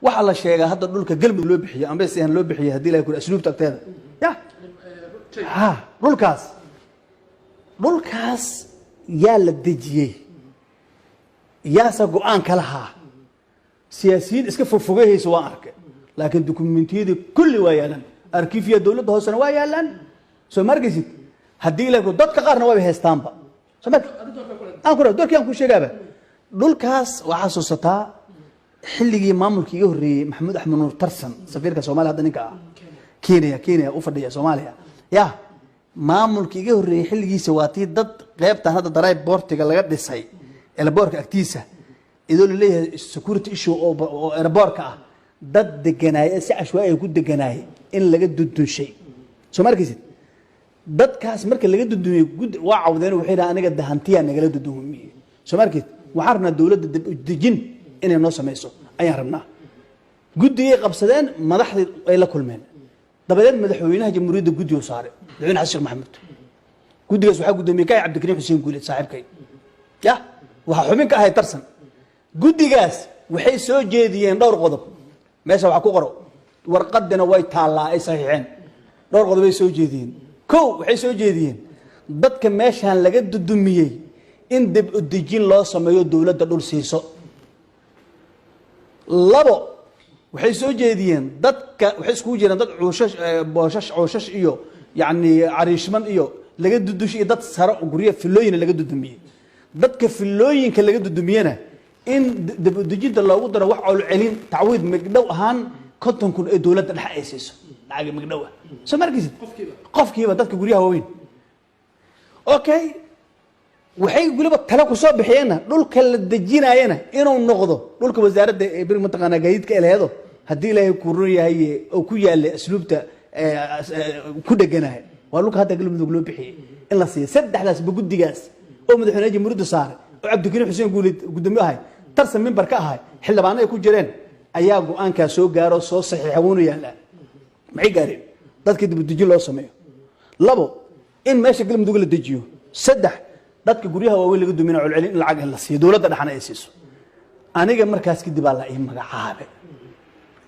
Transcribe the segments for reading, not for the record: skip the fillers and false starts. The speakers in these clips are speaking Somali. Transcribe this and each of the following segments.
Waxaa la sheegaa hadda dhulka Galmudug loo bixiyo amba sihan loo bixiyey, haddii Ilahay kuri Asluubta agteeda ya ha, dhulkaas yaa la dejiyey, yaase go-aan ka lahaa? Siyaasiyiin iska fogfogahaysa waan arkay, laakiin dukumentiyadii kulli waa yaalaan, arkiifya dowladda hoosena waa yaalaan. Soo ma arkaysid? Haddii Ilahay ku dadka qaarna waaba haystaanba. Soo ma aan ku doorkii aan ku sheegaaba, dhulkaas waxaa xasuusataa xilligii maamulkii iga horreeyey, Maxamuud Axmed Nuur Tarsan, safiirka Soomaaliya hadda ninka ah Kenya u fadhiya Soomaaliya, ya maamulkii iga horreeyey xilligiisa waa tii dad qeybtan hadda dry portiga laga dhisay airportka agtiisa, idoo laleeyahay security issue oo airportka ah, dad deganaaya si cashwaai ku deganaayay in laga dudunshay. Soo ma arkaysid? Dadkaas marka laga dudumiyey gud waa cawdeen, waxay dhahan: "Aniga dahantiyaa nagala dudumiyey." Soo ma arkaysid? Waxaan rabnaa dowladda dib u dejin inay noo samayso ayaan rabnaa. Guddigay qabsadeen, madaxdii ay la kulmeen. Dabadeed madaxweynaha jamhuuriyadda guddiga u saaray, Madaxweyne Xasan Sheekh Maxamuud. Guddigaas waxaa guddoomiye ka ahay Cabdikariim Xuseen Guuleed, saaxiibkay, ya waxaa xubin ka ahay Tarsan. Guddigaas waxay soo jeediyeen dhowr qodob. Meesha waxaa ku qoro, warqadina way taallaa ay saxiixeen. Dhowr qodob ay soo jeediyeen. Kow, waxay soo jeediyeen dadka meeshaan laga dudumiyey in dib u dejin loo sameeyo, dowladda dhul siiso. Labo, waxay soo jeediyeen dadka waxay iskugu jireen dad cuushash, booshash, cuushash iyo yacni cariishman iyo laga dudushay iyo dad saro guryo filooyina laga dudumiyey. Dadka filooyinka laga dudumiyena in dib u dejinta loogu daro wax col celin, tacwiid, migdhow ahaan 50,000 ee dowladda dhexe ay siiso, lacag migdhow ah. Soo ma arkaysid? Qofkiiba, dadka guryaha waaweyn. Okay, waxay weliba talo ku soo bixiyeenna dhulka la dejinaayana inuu noqdo dhulka wasaaradda ee bir mataqaanaa gaadiidka eleedo, haddii Ilaahay ku run yahay, oo ku yaallay Asluubta ku dheganahay, waa dhulka hadda Galmudug loo bixiyey, in la siiyo. Saddexdaasba guddigaas oo madaxweynaha jamhuuriyadda saaray, oo Cabdikariim Xuseen Guuleed guddoomiye ahay, Tarsan mimbar ka ahay, xildhibaano ay ku jireen, ayaa go-aankaa soo gaaro, soo saxiixa, wuuna yaallaa. Maxay gaareen? Dadka dibudejin loo sameeyo. Labo, in meesha Galmudug la dejiyo. Saddex, dadka guryaha waaweyn laga dumina colcelin in lacag la siiyo, dowladda dhexna ay siiso. Aniga markaas kadib baa la ii magacaabay.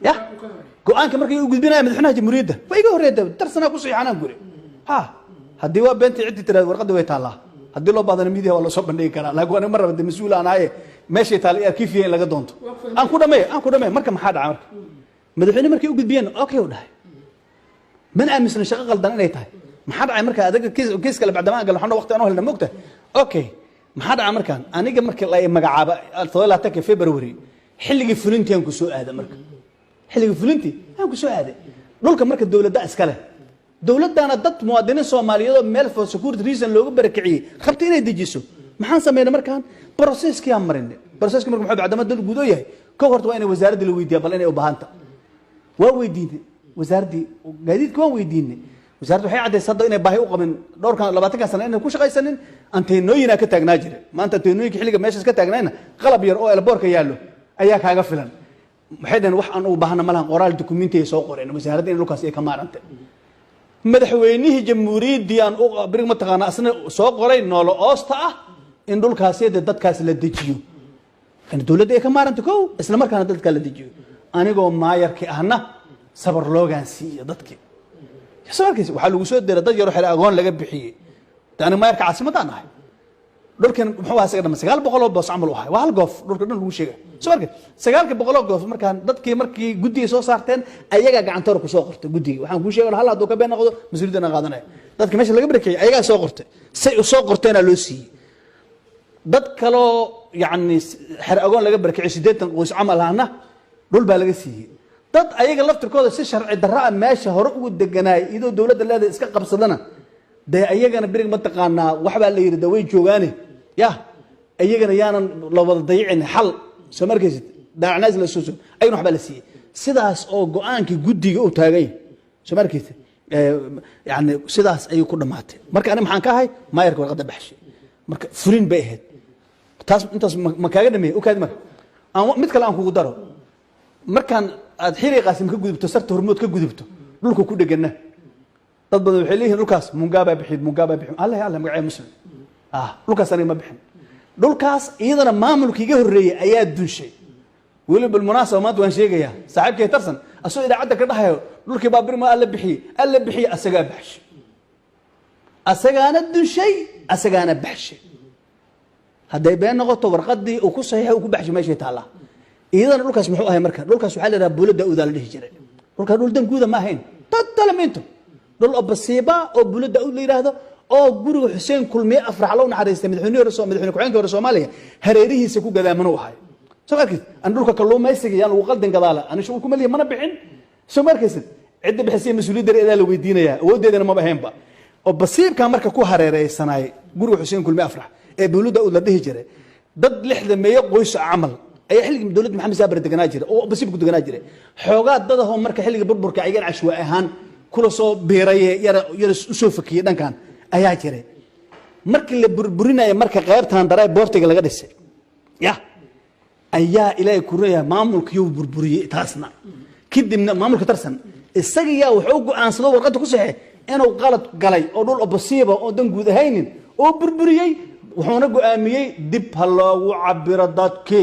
Ya go-aanka markay u gudbinaya madaxweynaha jamhuuriyadda waa iga horreeya, Tarsanaa ku saxiixanaan guri. Ha, haddii waa beentii ciddii tiraad, warqadda way taallaa. Haddii loo baahdana miidiya waa lasoo bandhigi karaa, laakiin aniga mar raba de mas-uul aan ahaye, meeshay taalla iyo arkiifiya in laga doonto. Aan ku dhameeyo, aan ku dhameeyo. Marka maxaa dhaca? Marka madaxweyne markay u gudbiyeen, okay u dhahay, mana aaminsana shaqo qaldan inay tahay. Maxaa dhacay marka? Adaga kiis kale bacdamaa aan galno, xano waqti aan u helna, mogtahay. Okay, maxaa dhacay markaan aniga markii la magacaaba 27-ka February, xilligii fulintii aan ku soo aaday. Marka xilligii fulintii aan ku soo aaday, dhulka marka dowladda iska leh, dowladdana dad muwaadiniin Soomaaliyeed oo meel for security reason looga barakiciyey rabta inay dejiso. Maxaan sameynay markaan? Processkii aan marinay. Processki marka muxuu bacdama dad guud oo yahay, kow horta waa inay wasaaraddii la weydiiya bal inay u baahanta. Waa weydiinay wasaaraddii gaadiidka, waan weydiinay. Wasaaraddu waxay caddaysay hadda inay baahi u qabin, dhowrkan 20-kan sana inay ku shaqaysanin. Anteenooyinaa ka taagnaa jira. Maanta anteenooyinka xilliga meeshaas ka taagnayna qalab yar oo airportka yaallo ayaa kaaga filan. Waxay dhaheen wax aan ugu baahna ma lahan. Qoraal dukumenti ay soo qoreen wasaaradda in dhulkaas ay ka maarantay. Madaxweynihii jamhuuriyaddii aan u birig mataqaana asna soo qoray noolo oosta ah in dhulkaasi de dadkaas la dejiyo, in dowladda ay ka maarantay kow, isla markaana dadkaa la dejiyo. Anigoo maayarkii ahna sabar loogaan siiyo dadkii. Soo arkaysa, waxaa lagu soo diray dad yaroo xere agoon laga bixiyey. De aniga maayarka caasimaddaan ahay. Dhulkan muxuu ahaa? Isaga dhama 900 oo boos camal u ahay. Waa hal goof dhulka dhan lagu sheegay. Soo arkay, 900-ka goof markaan dadkii markii guddigay soo saarteen, ayagaa gacantoora kusoo qortay guddigii. Waxaan kuu sheegay, hal hadduu ka been noqdo mas-uuliyadda qaadanaya. Dadka meesha laga barakeyey ayagaa soo qortay, say u soo qorteenaa loo siiyey. Dad kaloo yacni xer agoon laga barakiciyey, 80 qoys camal ahna, dhul baa laga siiyey. Dad ayaga laftirkooda si sharci darra ah meesha hore ugu deganaay, iyadoo dowladda leedahay iska qabsadana, dee ayagana birig mataqaanaa waxbaa la yidhi de way joogaane, ya iyagana yaanan la wada dayicin xal. Soo markaysid, daacnaas la soo ayagana waxbaa la siiyey. Sidaas oo go-aankii guddiga uu taagan yahay, soo markaysid, yani sidaas ayay ku dhammaatay. Marka aniga maxaan ka ahay? Maayarka warqadda baxshay. Marka fulin bay ahayd taas. Intaas ma kaaga dhameeyey? Ukaadi, marka aan mid kale aan kugu daro. Markaan aad Xiri Qaasim ka gudubto, Sarta Hormood ka gudubto, dhulka ku dhegana, dad badan waxay leeyihiin dhulkaas mungaabaa bixid, mungaabaa bixin. Allah Allah, magacee Muslim ah, dhulkaas aniga ma bixin. Dhulkaas iyadana maamulka iga horreeyey ayaa dunshay. Weli bilmunaasaba maanta waan sheegayaa, saaxiibkay Tarsan asagoo idaacadda ka dhahayo dhulkii baabirma alla bixiyey, alla bixiyey, asagaa baxshay, asagaana dushay, asagaana baxshay. Hadday been noqoto, warqadii uu ku saxiixay, uu ku baxshay, meeshay taallaa iyadana. Dhulkaas muxuu ahay marka? Dhulkaas waxaa la yidhaha Buulo Daaudaa la dhihi jiray. Dhulkaas dhul dan guuda ma ahayn totalmente, dhul oo basiiba oo Buulo Daauud la yidhaahdo oo guriga Xuseen Kulmiye Afrax loo naxariistay, madaxweynihii hore, madaxweyne ku-xigeenkii hore Soomaaliya, hareerihiisa ku gadaaman u ahay. Soo ma arkaysid? An dhulka kalluumaysiga yaan lagu qaldin gadaala, ani shuqul kuma lihi, mana bixin. Soo ma arkaysid? Cidda bixisay mas-uuliyadda eedaa la weydiinayaa, awooddeedana maba ahaynba. Oo basiibka marka ku hareereysanay guriga Xuseen Kulmiye Afrax ee Buulo Daauud la dhihi jiray, dad 60-meeyo qoys camal ayaa xilligii dowladda Maxamed Saabare deganaa jiray oo basiibku deganaa jiray. Xoogaa dadahoo marka xilligii burburka ayagan cashwaa ahaan kula soo biiraye, yara yara usoo fakiyey dhankan ayaa jiray. Markii la burburinaya marka qaybtan dare boortiga laga dhisay ya ayaa Ilaahay kurinaya maamulkiyuu burburiyey taasna. Kadibna maamulka Tarsan isagiyaa wuxuu go'aansado, warqadda ku saxee, inuu qalad galay oo dhul basiiba oo dan guud ahaynin oo burburiyey. Wuxuuna go'aamiyey dib ha loogu cabiro dadki.